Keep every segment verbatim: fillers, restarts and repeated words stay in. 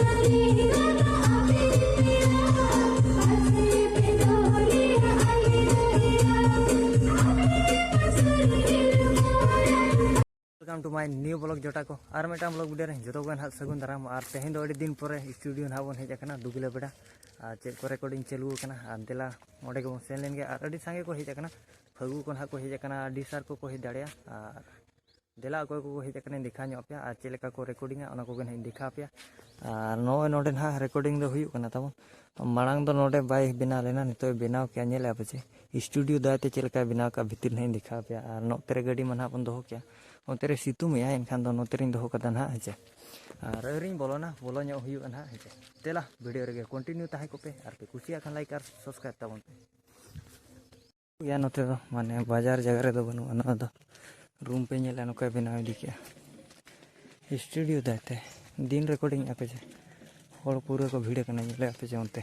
Welcome to my new vlog ᱡᱚᱴᱟ ᱠᱚ, ᱟᱨ ᱢᱤᱫᱴᱟᱝ vlog video ᱨᱮ ᱡᱚᱛᱚ ᱠᱚᱜᱮ ᱱᱟᱦᱟᱜ ᱥᱟᱹᱜᱩᱱ ᱫᱟᱨᱟᱢ᱾ ᱟᱨ ᱛᱮᱦᱮᱧ ᱫᱚ ᱟᱹᱰᱤ ᱫᱤᱱ ᱯᱚᱨᱮ studio ᱱᱟᱦᱟᱜ ᱵᱚᱱ ᱦᱮᱡ ᱟᱠᱟᱱᱟ ᱫᱩᱜᱤᱞᱟ ᱵᱮᱲᱟ᱾ ᱟᱨ ᱪᱮᱫ ᱠᱚ recording ᱪᱟᱹᱞᱩ ᱟᱠᱟᱱᱟ, ᱟᱨ ᱫᱮᱞᱟ ᱚᱸᱰᱮ ᱜᱮᱵᱚᱱ ᱥᱮᱱ ᱞᱮᱱ ᱜᱮ᱾ ᱟᱨ ᱟᱹᱰᱤ ᱥᱟᱸᱜᱮ ᱠᱚ ᱦᱮᱡ ᱟᱠᱟᱱᱟ, ᱯᱷᱟᱹᱜᱩ ᱠᱚ ᱱᱟᱦᱟᱜ ᱠᱚ ᱦᱮᱡ ᱟᱠᱟᱱᱟ, ᱟᱹᱰᱤ ᱥᱟᱨ ᱠᱚᱠᱚ ᱦᱮᱡ ᱫᱟᱲᱮᱭᱟᱜᱼᱟ᱾ ᱟᱨ ᱫᱮᱞᱟ ᱚᱠᱚᱭ ᱠᱚᱠᱚ ᱦᱮᱡ ᱟᱠᱟᱱᱟᱧ ᱫᱮᱠᱷᱟᱣ ᱧᱚᱜ ᱟᱯᱮᱭᱟ, ᱟᱨ ᱪᱮᱫ ᱞᱮᱠᱟ ᱠᱚ recordingᱟ ᱚᱱᱟ ᱠᱚᱜᱮ ᱱᱟᱦᱟᱜ ᱤᱧ ᱫᱮᱠᱷᱟᱣ ᱟᱯᱮᱭᱟ᱾ ᱟᱨ ᱱᱚᱜᱼᱚᱭ ᱱᱚᱰᱮ ᱱᱟᱦᱟᱜ recording ᱫᱚ ᱦᱩᱭᱩᱜ ᱠᱟᱱᱟ ᱛᱟᱵᱚᱱ, ᱢᱟᱲᱟᱝ ᱫᱚ ᱱᱚᱰᱮ ᱵᱟᱭ ᱵᱮᱱᱟᱣ ᱞᱮᱱᱟ, ᱱᱤᱛᱚᱜ ᱵᱮᱱᱟᱣ ᱠᱮᱜᱼᱟ᱾ ᱧᱮᱞᱮᱜᱼᱟ ᱯᱮ ᱪᱮ studio ᱫᱟᱭ ᱛᱮ ᱪᱮᱫ ᱞᱮᱠᱟᱭ ᱵᱮᱱᱟᱣ ᱠᱟᱜᱼᱟ, ᱵᱷᱤᱛᱤᱨ ᱱᱟᱦᱟᱜ ᱤᱧ ᱫᱮᱠᱷᱟᱣ ᱟᱯᱮᱭᱟ᱾ ᱟᱨ ᱱᱚᱛᱮ ᱨᱮ ᱜᱟᱹᱰᱤ ᱢᱟ ᱱᱟᱦᱟᱜ ᱵᱚᱱ ᱫᱚᱦᱚ ᱠᱮᱜᱼᱟ, ᱚᱱᱛᱮ ᱨᱮ ᱥᱤᱛᱩᱝ ᱮᱜᱼᱟ, ᱮᱱᱠᱷᱟᱱ ᱫᱚ ᱱᱚᱛᱮ ᱨᱤᱧ ᱫᱚᱦᱚ ᱠᱟᱫᱟ ᱱᱟᱦᱟᱜ, ᱦᱮᱸ ᱪᱮ᱾ ᱟᱨ ᱟᱹᱣᱨᱤᱧ ᱵᱚᱞᱚᱱᱟ, ᱵᱚᱞᱚ ᱧᱚᱜ ᱦᱩᱭᱩᱜᱼᱟ ᱱᱟᱦᱟᱜ, ᱦᱮᱸ ᱪᱮ᱾ ᱫᱮᱞᱟ video ᱨᱮᱜᱮ continue ᱛᱟᱦᱮᱸ ᱠᱚᱜ ᱯᱮ, ᱟᱨ ᱯᱮ ᱠᱩᱥᱤᱭᱟᱜ ᱠᱷᱟᱱ like ᱟᱨ subscribe ᱛᱟᱵᱚᱱ ᱯᱮ᱾ ᱜᱮᱭᱟ ᱱᱚᱛᱮ ᱫᱚ, ᱢᱟᱱᱮ ᱵᱟᱡᱟᱨ ᱡᱟᱭᱜᱟ ᱨᱮᱫᱚ ᱵᱟᱹᱱᱩᱜᱼᱟ᱾ ᱱᱚᱣᱟ ᱫᱚ room ᱯᱮ ᱧᱮᱞᱟ, ᱱᱚᱝᱠᱟᱭ ᱵᱮᱱᱟᱣ ᱤᱫᱤ ᱠᱮᱜᱼᱟ᱾ Studio ᱫᱟᱭ ᱛᱮ ᱫᱤᱱ recording ᱟᱯᱮ ᱡᱮ, ᱦᱚᱲ ᱯᱩᱨᱟᱹ ᱠᱚ ᱵᱷᱤᱲ ᱟᱠᱟᱱᱟ, ᱧᱮᱞᱮᱫ ᱟᱯᱮ ᱡᱮ ᱚᱱᱛᱮ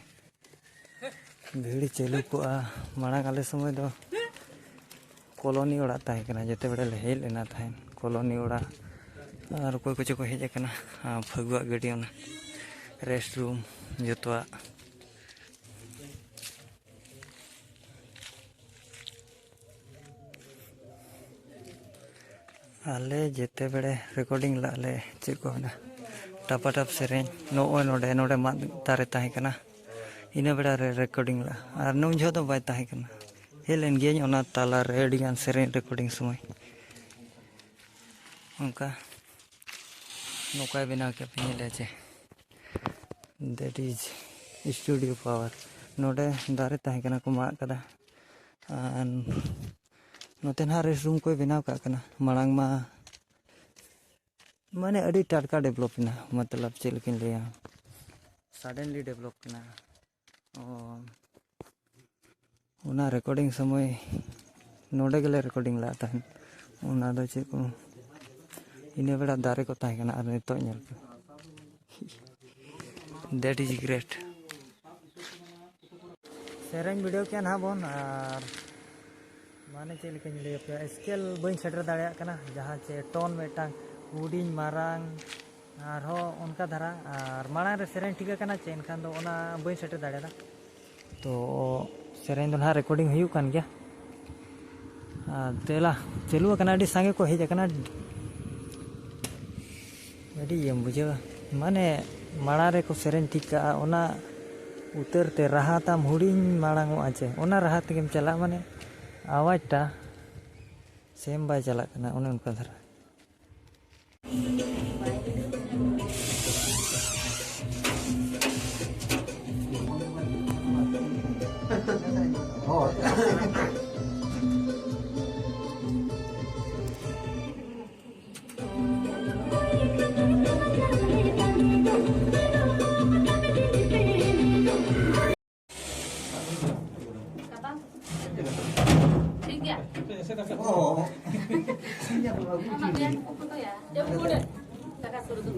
ᱵᱷᱤᱲ ᱪᱟᱹᱞᱩ ᱠᱚᱜᱼᱟ᱾ ᱢᱟᱲᱟᱝ ᱟᱞᱮ ᱥᱚᱢᱚᱭ ᱫᱚ ᱠᱚᱞᱚᱱᱤ ᱚᱲᱟᱜ ᱛᱟᱦᱮᱸ ᱠᱟᱱᱟ, ᱡᱮᱛᱮ ᱵᱮᱲᱟ ᱞᱮ ᱦᱮᱡ ᱞᱮᱱᱟ ᱛᱟᱦᱮᱸᱫ ᱠᱚᱞᱚᱱᱤ ᱚᱲᱟᱜ᱾ ᱟᱨ ᱚᱠᱚᱭ ᱠᱚᱪᱚ ᱠᱚ ᱦᱮᱡ ᱟᱠᱟᱱᱟ, ᱟᱨ ᱯᱷᱟᱹᱜᱩᱣᱟᱜ ᱜᱟᱹᱰᱤ, ᱚᱱᱟ rest room ᱡᱚᱛᱚᱣᱟᱜ᱾ ᱟᱞᱮ ᱡᱮᱛᱮ ᱵᱮᱲᱮ recording ᱞᱟᱜ ᱞᱮ, ᱪᱮᱫ ᱠᱚ ᱢᱮᱱᱟ, ᱴᱟᱯᱟᱴᱟᱯ ᱥᱮᱨᱮᱧ, ᱱᱚᱜᱼᱚᱭ ᱱᱚᱰᱮ, ᱱᱚᱰᱮ ᱢᱟᱫ ᱫᱟᱨᱮ ᱛᱟᱦᱮᱸ ᱠᱟᱱᱟ, ᱤᱱᱟᱹ ᱵᱮᱲᱟ ᱨᱮ recording ᱞᱟᱜᱼᱟ᱾ ᱟᱨ ᱱᱩᱱ ᱡᱚᱦᱚᱜ ᱫᱚ ᱵᱟᱭ ᱛᱟᱦᱮᱸ ᱠᱟᱱᱟ, ᱦᱮᱡ ᱞᱮᱱ ᱜᱤᱭᱟᱹᱧ ᱚᱱᱟ ᱛᱟᱞᱟ ᱨᱮ ᱟᱹᱰᱤ ᱜᱟᱱ ᱥᱮᱨᱮᱧ recording ᱥᱚᱢᱚᱭ᱾ ᱚᱱᱠᱟ ᱱᱚᱝᱠᱟᱭ ᱵᱮᱱᱟᱣ ᱠᱮᱫ ᱯᱮ, ᱧᱮᱞᱮ ᱪᱮ, that is studio power᱾ ᱱᱚᱰᱮ ᱫᱟᱨᱮ ᱛᱟᱦᱮᱸ ᱠᱟᱱᱟ, ᱠᱚ ᱢᱟᱜ ᱠᱟᱫᱟ᱾ ᱟᱨ ᱱᱚᱛᱮ ᱱᱟᱦᱟᱜ rest room ᱠᱚᱭ ᱵᱮᱱᱟᱣ ᱠᱟᱜ ᱠᱟᱱᱟ᱾ ᱢᱟᱲᱟᱝ ᱢᱟ ᱢᱟᱱᱮ ᱟᱹᱰᱤ ᱴᱟᱴᱠᱟ develop ᱮᱱᱟ, ᱢᱚᱛᱞᱚᱵ ᱪᱮᱫ ᱞᱮᱠᱟᱧ ᱞᱟᱹᱭᱟ, suddenly develop ᱮᱱᱟ᱾ ᱚ, ᱚᱱᱟ recording ᱥᱚᱢᱚᱭ ᱱᱚᱰᱮ ᱜᱮᱞᱮ recording ᱞᱟᱜ ᱛᱟᱦᱮᱸᱫ᱾ ᱚᱱᱟ ᱫᱚ ᱪᱮᱫ ᱠᱚ, ᱤᱱᱟᱹ ᱵᱮᱲᱟ ᱫᱟᱨᱮ ᱠᱚ ᱛᱟᱦᱮᱸ ᱠᱟᱱᱟ, ᱟᱨ ᱱᱤᱛᱚᱜ ᱧᱮᱞ ᱯᱮ, that is great᱾ ᱥᱮᱨᱮᱧ video ᱠᱮᱜᱼᱟ ᱱᱟᱦᱟᱜ ᱵᱚᱱ, ᱟᱨ ᱢᱟᱱᱮ ᱪᱮᱫ ᱞᱮᱠᱟᱧ ᱞᱟᱹᱭ ᱟᱯᱮᱭᱟ, scale ᱵᱟᱹᱧ ᱥᱮᱴᱮᱨ ᱫᱟᱲᱮᱭᱟᱜ ᱠᱟᱱᱟ, ᱡᱟᱦᱟᱸ ᱪᱮ tone ᱢᱤᱫᱴᱟᱝ ᱦᱩᱰᱤᱧ ᱢᱟᱨᱟᱝ ᱟᱨᱦᱚᱸ ᱚᱱᱠᱟ ᱫᱷᱟᱨᱟ, ᱟᱨ ᱢᱟᱲᱟᱝ ᱨᱮ ᱥᱮᱨᱮᱧ ᱴᱷᱤᱠ ᱟᱠᱟᱱᱟ ᱪᱮ, ᱮᱱᱠᱷᱟᱱ ᱫᱚ ᱚᱱᱟ ᱵᱟᱹᱧ ᱥᱮᱴᱮᱨ ᱫᱟᱲᱮᱭᱟᱫᱟ᱾ ᱛᱚ ᱥᱮᱨᱮᱧ ᱫᱚ ᱱᱟᱦᱟᱜ recording ᱦᱩᱭᱩᱜ ᱠᱟᱱ ᱜᱮᱭᱟ᱾ ᱟᱨ ᱫᱮᱞᱟ, ᱪᱟᱹᱞᱩ ᱟᱠᱟᱱᱟ, ᱟᱹᱰᱤ ᱥᱟᱸᱜᱮ ᱠᱚ ᱦᱮᱡ ᱟᱠᱟᱱᱟ᱾ ᱟᱹᱰᱤ ᱤᱭᱟᱹᱢ ᱵᱩᱡᱷᱟᱹᱣᱟ, ᱢᱟᱱᱮ ᱢᱟᱲᱟᱝ ᱨᱮᱠᱚ ᱥᱮᱨᱮᱧ ᱴᱷᱤᱠ ᱠᱟᱜᱼᱟ, ᱚᱱᱟ ᱩᱛᱟᱹᱨ ᱛᱮ ᱨᱟᱦᱟ ᱛᱟᱢ ᱦᱩᱰᱤᱧ ᱢᱟᱲᱟᱝ ᱚᱜᱼᱟ ᱪᱮ, ᱚᱱᱟ ᱨᱟᱦᱟ ᱛᱮᱜᱮᱢ ᱪᱟᱞᱟᱜᱼᱟ, ᱢᱟᱱᱮ ᱟᱣᱟᱡᱽ ᱴᱟ ᱥᱮᱢ ᱵᱟᱭ ᱪᱟᱞᱟᱜ ᱠᱟᱱᱟ, ᱚᱱᱮ ᱚᱱᱠᱟ ᱫᱷᱟᱨᱟ᱾ ᱴᱷᱤᱠ ᱜᱮᱭᱟ᱾ ᱟᱢᱟᱜ ᱵᱮᱭᱟᱢ ᱠᱚ ᱯᱷᱳᱴᱳᱭᱟ᱾ ᱡᱚᱢ ᱠᱩᱲᱟᱹ᱾ ᱫᱟᱠᱟ ᱥᱩᱨ ᱫᱚ᱾